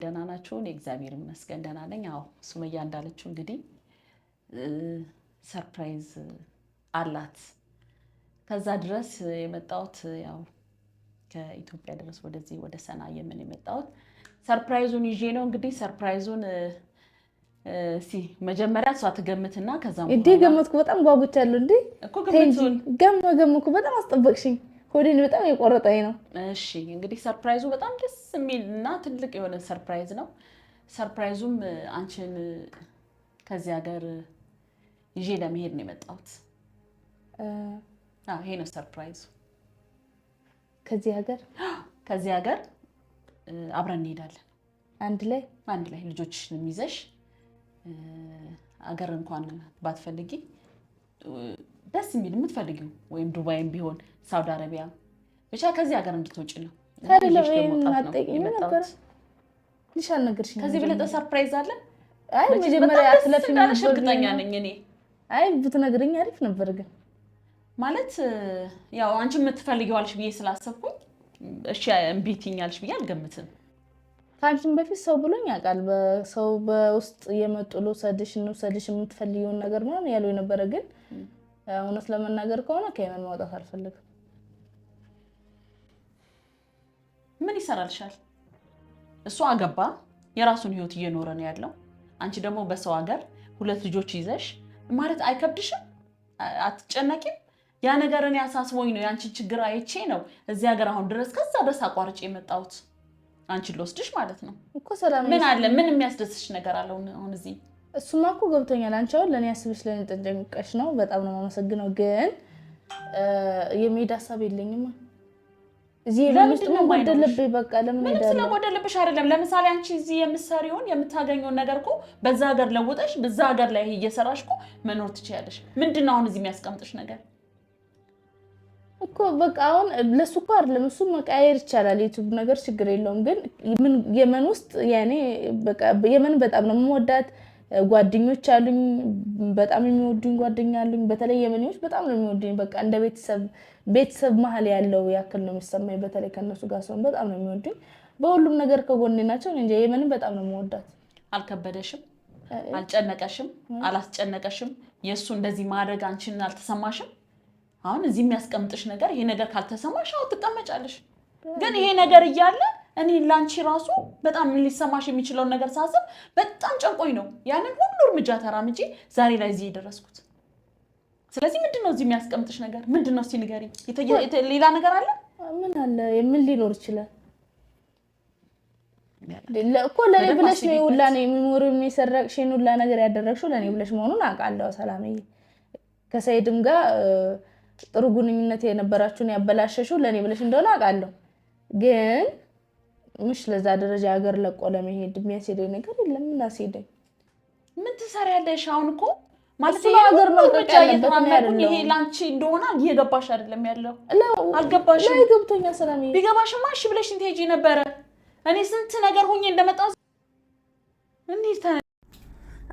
ደህና ናችሁ? እኔ እግዚአብሔር ይመስገን ደህና ነኝ። አዎ ሱመያ እንዳለችው እንግዲህ surprise አላት። ከዛ ድረስ የመጣሁት ያው ከኢትዮጵያ ድረስ ወደዚህ ወደ ሰና የመን የመጣሁት surprise ኡን ይዤ ነው። እንግዲህ surprise ኡን እስኪ መጀመሪያ እሷ ትገምትና ከዛ እንዴ ገመትኩ። በጣም ጓጉቻለሁ። እንዴ እኮ ግምቱን ገመኩ። በጣም አስጠበቅሽኝ። ሆዴን በጣም የቆረጠኝ ነው። እሺ እንግዲህ surprise ኡ በጣም ደስ የሚል እና ትልቅ የሆነ surprise ነው። surprise ኡም አንቺን ከዚህ ሀገር ይዤ ለመሄድ ነው የመጣሁት። አዎ ይሄ ነው surprise ኡ። ከዚህ ሀገር ከዚህ ሀገር አብረን እንሄዳለን። አንድ ላይ አንድ ላይ ልጆችሽንም ይዘሽ አገር እንኳን ባትፈልጊ ደስ የሚል የምትፈልጊው ወይም ዱባይም ቢሆን ሳውዲ አረቢያ ብቻ ከዚህ ሀገር እንድትወጪ ነው። ከዚህ በለጠ surprise አለ? አይ መጀመሪያ አትለፊም እንዳለሽ እርግጠኛ ነኝ እኔ። አይ ብትነግረኝ አሪፍ ነበር፣ ግን ማለት ያው አንቺ የምትፈልጊው አልሽ ብዬ ስላሰብኩኝ እሺ እምቢ ትይኛለሽ ብዬ አልገምትም። ከአንቺም በፊት ሰው ብሎኝ ያውቃል። ሰው በውስጥ እየመጡ ልውሰድሽ፣ እንውሰድሽ የምትፈልጊውን ነገር ምናምን ያለው የነበረ፣ ግን እውነት ለመናገር ከሆነ ከየመን ማውጣት አልፈልግም። ምን ይሰራልሻል? እሱ አገባ፣ የራሱን ህይወት እየኖረ ነው ያለው። አንቺ ደግሞ በሰው ሀገር ሁለት ልጆች ይዘሽ ማለት አይከብድሽም? አትጨነቂም? ያ ነገር እኔ አሳስቦኝ ነው የአንቺን ችግር አይቼ ነው እዚህ ሀገር አሁን ድረስ ከዛ ድረስ አቋርጬ የመጣሁት አንቺን ልወስድሽ ማለት ነው እኮ። ሰላም ምን አለ? ምን የሚያስደስሽ ነገር አለ አሁን እዚህ? እሱማ እኮ ገብቶኛል። አንቺ አሁን ለእኔ አስበሽ ለእኔ ተጨንቀሽ ነው። በጣም ነው የማመሰግነው። ግን የመሄድ ሀሳብ የለኝማ። እዚህ ውስጥ ምን ጎደለብኝ? በቃ ለምን ምንም ስለጎደለብሽ አይደለም። ለምሳሌ አንቺ እዚህ የምትሰሪውን የምታገኘውን ነገር እኮ በዛ ሀገር ለውጠሽ በዛ ሀገር ላይ እየሰራሽ እኮ መኖር ትችያለሽ። ምንድን ነው አሁን እዚህ የሚያስቀምጥሽ ነገር? እኮ በቃ አሁን ለሱ እኮ አይደለም፣ እሱ መቀያየር ይቻላል። ዩቱብ ነገር ችግር የለውም። ግን የመን ውስጥ ያኔ በቃ የመን በጣም ነው የምወዳት። ጓደኞች አሉኝ፣ በጣም የሚወዱኝ ጓደኛ አሉኝ። በተለይ የመኔዎች በጣም ነው የሚወዱኝ። በቃ እንደ ቤተሰብ ቤተሰብ መሀል ያለው ያክል ነው የሚሰማኝ። በተለይ ከእነሱ ጋር ሲሆን በጣም ነው የሚወዱኝ። በሁሉም ነገር ከጎኔ ናቸው። እንጃ የመንን በጣም ነው የምወዳት። አልከበደሽም? አልጨነቀሽም? አላስጨነቀሽም? የእሱ እንደዚህ ማድረግ አንቺን አልተሰማሽም? አሁን እዚህ የሚያስቀምጥሽ ነገር ይሄ ነገር ካልተሰማሽ አዎ ትቀመጫለሽ። ግን ይሄ ነገር እያለ እኔ ላንቺ ራሱ በጣም ሊሰማሽ የሚችለውን ነገር ሳስብ በጣም ጨንቆኝ ነው ያንን ሁሉ እርምጃ ተራምጄ ዛሬ ላይ እዚህ የደረስኩት። ስለዚህ ምንድን ነው እዚህ የሚያስቀምጥሽ ነገር ምንድን ነው? እስኪ ንገሪኝ። ሌላ ነገር አለ? ምን አለ? ምን ሊኖር ይችላል እኮ ለእኔ ብለሽ ነው ሁላ ነው memory የሰረቅሽን ሁላ ነገር ያደረግሽው ለእኔ ብለሽ መሆኑን አውቃለሁ ሰላምዬ። ከሰይድም ጋር ጥሩ ግንኙነት የነበራችሁን ያበላሸሽው ለእኔ ብለሽ እንደሆነ አውቃለሁ። ግን ምሽ ለዛ ደረጃ ሀገር ለቆ ለመሄድ የሚያስሄደኝ ነገር የለም። ምን አስሄደኝ? ምን ትሰሪያለሽ አሁን? እኮ ማለት ሀገር መልቀቅ ያለበት ይሄ ለአንቺ እንደሆነ እየገባሽ አይደለም ያለው። አልገባሽም? ገብቶኛል ሰላምዬ። ቢገባሽማ እሺ ብለሽ ትሄጂ ነበረ። እኔ ስንት ነገር ሆኜ እንደመጣሁ እንዴት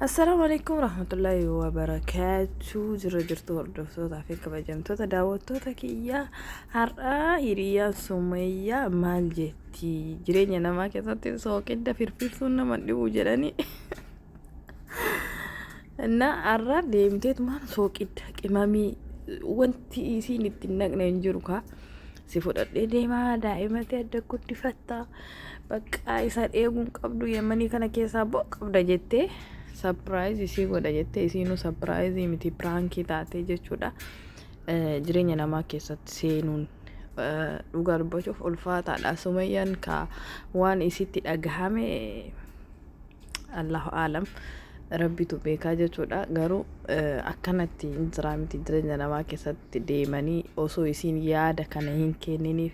Assalaamu alaikum warahmatullahi wabarakaatu. Jirra jirtu hordoftootaa fi kabajamtoota daawwattoota kiyyaa, har'aa hiriyyaan Sumayyaa maal jetti? Jireenya namaa keessatti sooqidda firfirsuun nama dhibu jedhanii እና har'a deemteetumaan sooqidda qimamii wanti isiin itti hin naqne hin jiru kaa si fudhadhee deemaa, daa'imatti adda guddifattaa, bakka isa dheeguun qabdu, Yemanii kana keessaa bo'o qabda jettee surprise isii godha jettee, isiinuu surprise miti, prank taatee jechuudha. Jireenya namaa keessatti seenuun dhugaa dubbachuuf ulfaataadha. Sumayyaan ka waan isitti dhagahame Allahu aalam, rabbitu beekaa jechuudha. Garuu akkanatti hin jiraa miti, jireenya namaa keessatti deemanii osoo isiin yaada kana hin kenniniif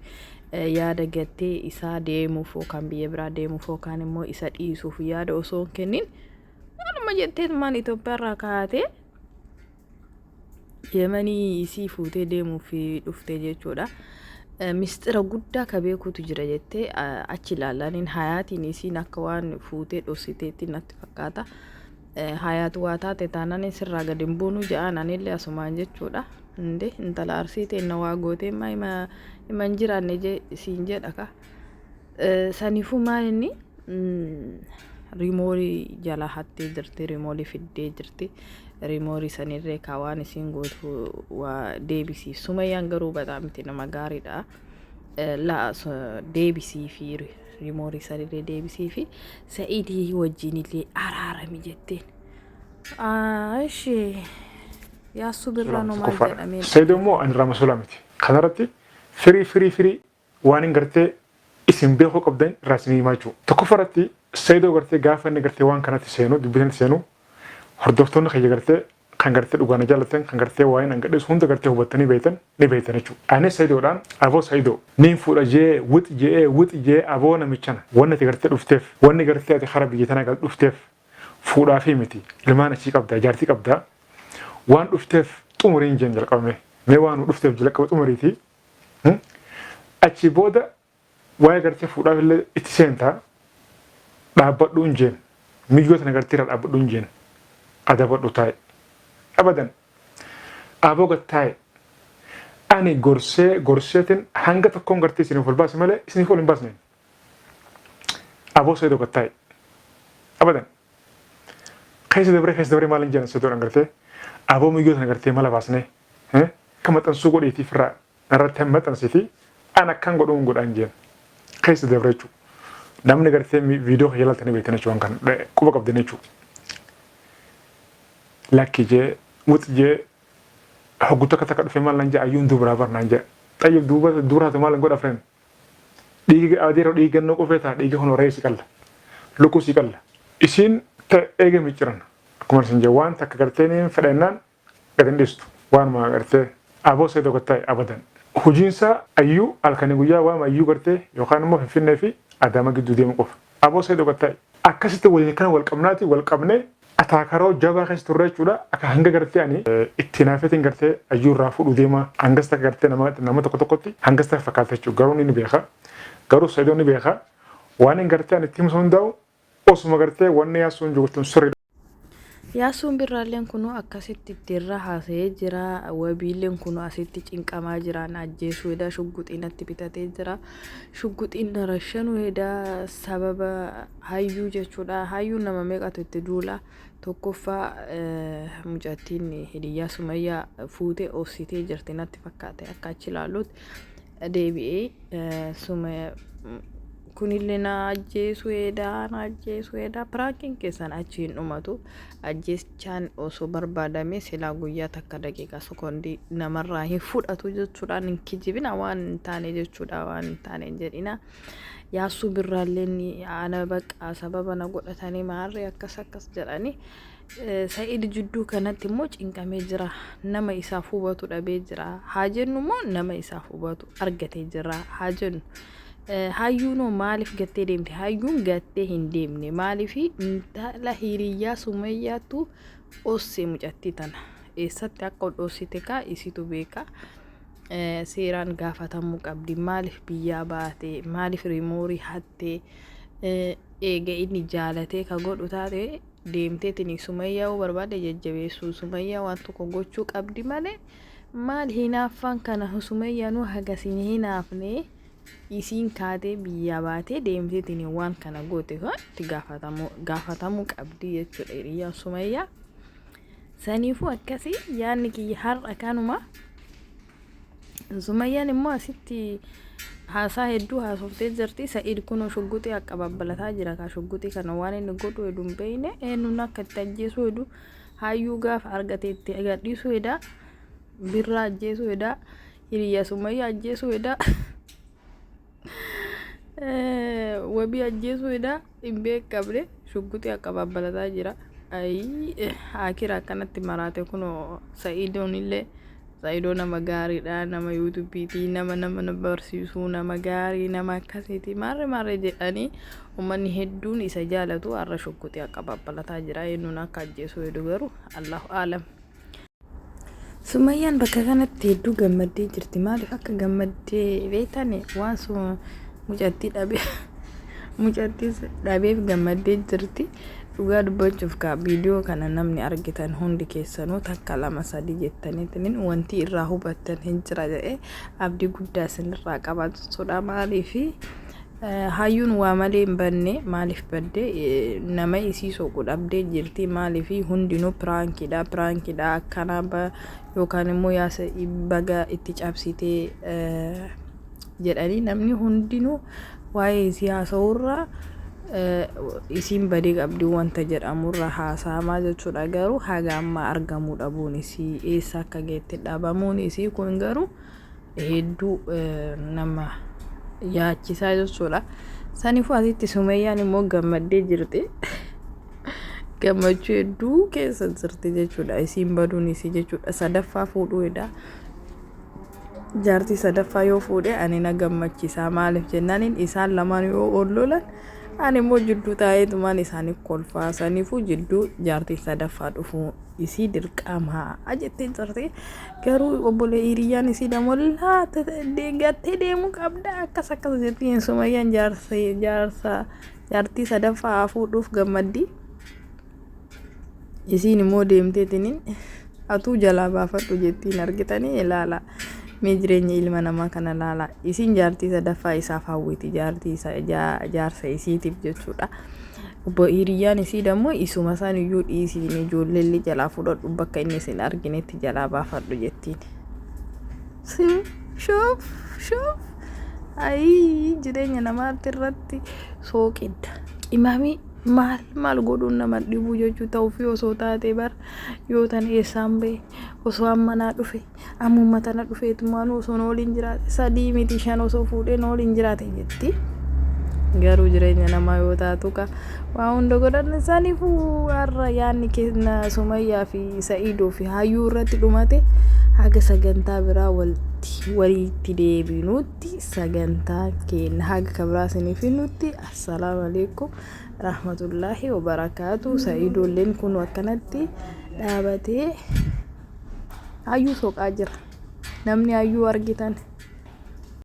yaada gattee isaa deemuuf yookaan biyya biraa deemuuf yookaan immoo isa dhiisuuf yaada osoo hin kennin waanuma jetteetumaan Itoophiyaarraa kaatee Yemanii isii fuutee deemuuf dhufte jechuudha. Mistira guddaa ka beekutu jira jettee achi ilaalaniin hayaatiin isiin akka waan fuutee dhoksiteetti natti fakkaata. Hayaatu waa taate taanaan sirraa gadi hin buunu jedhaan anillee asumaan jechuudha. Inde intala Arsii teenna waa gootee hima hin jiraanne siin jedha ka. Saniifuu maal inni Riimoorii jalaa hattee jirti, riimoorii fiddee jirti. Riimoorii sanirree kaa waan isiin gootu waa deebisiif. Sumayyaan garuu baxaa miti nama gaariidha. Laa deebisii fi riimoorii sanirree deebisii fi Sa'idii wajjinillee araarami jetteen. Ishi Yaassuu Birraa noo maal jedhamee Saidoo immoo ani irraa masuulaa miti. Kanarratti firii firii firii waan hin gartee isin beekuu qabdan irraa isin himaa jechuudha. Tokkoffaa irratti Saidoo gartee gaafa inni gartee waan kanatti seenu dubbii kanatti seenu hordoftoonni kiyya gartee kan gartee dhugaan na jaallatan kan gartee waa'een an gadhiisu hunda gartee hubattanii beektan ni beektan jechuudha. Anis Saidoodhaan aboo Saidoo niin fuudha jee wix je'ee wix je'ee aboo namichana wanni ati gartee dhufteef wanni gartee ati kara biyya tanaa dhufteef fuudhaafii miti ilmaan achii qabdaa jaartii qabdaa waan dhufteef xumuriin jeen jalqabame mee waan nu dhufteef jalqaba xumuriitii achii booda waa'ee gartee fuudhaaf illee itti seentaa dhaabbadhuun jeen miyyoo tana gartee irraa dhaabbadhuun jeen adabadhu taa'e abadan aboo gad taa'e ani gorsee gorseetiin hanga tokkoon gartee isiniif ol baase malee isiniif ol hin baasne Aboo Saidoo gad taa'i. Abadan. Keessa dabree keessa dabree maal hin jedhan Saidoodhaan gartee aboo miyyoo tana gartee mala baasnee akka maxxansuu godhiitii firraa narratti hin maxxansiitii an akkan godhuun godhaan jeen keessa dabree jechuudha. Namni gartee viidiyoo kiyya ilaaltanii beektan jechuudha waan kana quba qabdan jechuudha. Lakki jee wux jee hoggu takka takka dhufee maal naan jee ayyuun dubraa bar naan jee. Xayyib duuba dubra taate maal hin godha friend. Dhiigi adeeroo dhiigi gannoo qofee ta'a dhiiga kun re'ee si qalla. Lukkuu si qalla. Isiin ta eega micciran akkuma isin jedhe waan takka gartee niin fedha jennaan gad hin dhiistu. Waanuma gartee aboo seedoo gad taa'e abadan. Hojiinsaa ayyuu halkanii guyyaa waama ayyuu gartee yookaan immoo Finfinnee fi Adaama gidduu deemu qofa. Aboo seedoo gad taa'e. Akkasitti waliin kana wal qabnaati wal qabnee ataakaroo jabaa keessa turre jechuudha. Akka hanga gartee ani itti hinaafeetiin gartee ayyuu irraa fuudhuu deema. Hangas takka gartee nama nama tokko tokkotti hangas takka fakkaata jechuudha. Garuu inni ni beeka. Garuu Sa'idoon ni beeka. Waan hin gartee ani itti himu hundaa'u osuma gartee wanni yaasuun jirtu sirrii. Yaasuun Birraalleen kunoo akkasitti itti irra haasa'ee jira. Wabiilleen kunoo asitti cinqamaa jira. Na ajjeesuu heda shugguxii natti bitatee jira. Shugguxiin na rashanuu heda sababa hayyuu jechuudha. Hayyuun nama meeqatu itti duula. Tokkoffaa mucattiin hidiyyaa Sumayyaa fuutee obsitee jirti natti fakkaate akka achi ilaallutti deebi'ee Sumaya kunillee na ajjeesu hedaa na ajjeesu hedaa piraankiin keessan achi hin dhumatu ajjeechaan osoo barbaadame silaa guyyaa takka daqiiqaa sekoondii namarraa hin fudhatu jechuudhaan hin kijibina waan hin taane jechuudha waan hin taane hin jedhina Yaassuu Birraalleen ana baqa sababa na godhatanii maarree akkas akkas jedhanii Sa'id jidduu kanatti immoo cinqamee jira nama isaaf hubatu dhabee jira haa jennu immoo nama isaaf hubatu argatee jira haa jennu Hayyuunoo maaliif gattee deemte hayyuun gattee hin deemne maaliif intala hiriyyaa sumayyaattu ossee mucattii tana eessatti akka dhossite kaa isitu beeka seeraan gaafatamuu qabdi maaliif biyyaa baate maaliif rimoorii hattee eega inni jaalatee ka godhu taate deemteetiin sumayyaa yoo barbaade jajjabeessuu sumayyaa waan tokko gochuu qabdi malee maal hinaaffaan kana sumayyaanuu hagas hin hinaafne isiin kaatee biyyaa baatee deemteetiin waan kana goote itti gaafatamuu qabdi jechuudha hiriyyaan sumayyaa. Saniifuu akkasii yaadni kiyya har'a kanuma. Sumayyaan immoo asitti haasaa hedduu haasoftee jirti. Sa'iid kunoo shugguxii akka babbalataa jira kaa shugguxii kana waan inni godhu hedduu hin beekne eenyuun akka itti ajjeesuu hedduu hayyuu gaafa argate itti gadhiisuu hedaa birraa ajjeesuu hedaa hiriyya sumayyaa ajjeesuu hedaa wabii ajjeesuu hedaa hin beekamne shugguxii akka babbalataa jira. Ayii akira akkanatti maraate kunoo Sa'iidoon illee Sa'iidoo nama gaariidha nama yuutuubiitii nama nama na barsiisuu nama gaarii nama akkasiiti maarre maarre jedhanii uummanni hedduun isa jaalatu har'a shugguxii akka babbalataa jira eenyuun akka ajjeesuu hedu garuu Allahu aalam. Sumayyaan bakka kanatti hedduu gammaddee jirti. Maaliif akka gammaddee beektani waan mucattii dhabee mucattii dhabeef gammaddee jirti. Dhugaa dubbachuuf kaa viidiyoo kana namni argitan hundi keessanuu takka lama sadii jettaniitiin wanti irraa hubattan hin jira jedhee abdii guddaa isinirraa qaba jechuudha. Maaliifi Hayyuun waa malee hin badne maaliif badde nama isii soqu dhabdee jirti maaliif hundinuu piraankiidha piraankiidha akkana yookaan immoo yaasa baga itti cabsitee jedhanii namni hundinuu waa'ee isii haasa'urraa isiin badii qabdi wanta jedhamurra haasa'amaa jechuudha garuu haga ammaa argamuu dhabuun isii eessa akka geette dhabamuun isii kun garuu hedduu nama yaachisaa jechuudha. Saniifuu asitti Sumayyaan immoo gammaddee jirti. Gammachuu hedduu keessa jirti jechuudha. Isiin baduun isii jechuudha. Sadaffaa fuudhuu heda. Jaartii sadaffaa yoo fuudhe ani na gammachiisa. Maaliif jennaaniin isaan lamaan yoo ol lolan ani immoo jidduu taa'eetumaan isaanii kolfaa. Saniifuu jidduu jaartii sadaffaa dhufuu isii dirqama jettee jirti. Garuu obbolee hiriyyaan isii dammoo laata gattee deemuu qabda akkas akkas jettiin Sumayyaan jaarsa jaarsa jaartii sadaffaa fuudhuuf gammaddi. Isiin immoo deemteetiniin atuu jalaa baafadhu jettiin argitanii ilaala. Mee jireenya ilma namaa kana ilaala. Isiin jaartii sadaffaa isaaf hawwiti jaartii jaarsa isiitiif jechuudha. Obbo hiriyyaan isii dammoo isuma isaan iyyuu dhiisiin ijoolleellee jalaa fudhadhu bakka inni isin arginetti jalaa baafadhu jettiin. Shoof shoof ayii jireenya namaatti irratti sooqidda. Qimamii maal maal godhuun nama dhibuu jechuu ta'uufi osoo taatee bar yoo tan eessaan ba'e osoo amma naa dhufe ammuma tana dhufeetumaanuu osoo na waliin jiraate sadii miti shan osoo fuudhee na waliin jiraate jetti. Garuu jireenya namaa yoo taatu ka waa hunda godhan saniifuu har'a yaadni keenya Sumayyaa fi Sa'iidoo fi Hayyuu irratti dhumate haga sagantaa biraa walitti walitti deebinutti sagantaa keenya haga ka biraa isiniif finnutti assalaamu alaikum rahmatullaahi wabarakaatu Sa'iidoolleen kun akkanatti dhaabatee Hayyuu soqaa jira. Namni hayyuu argitan.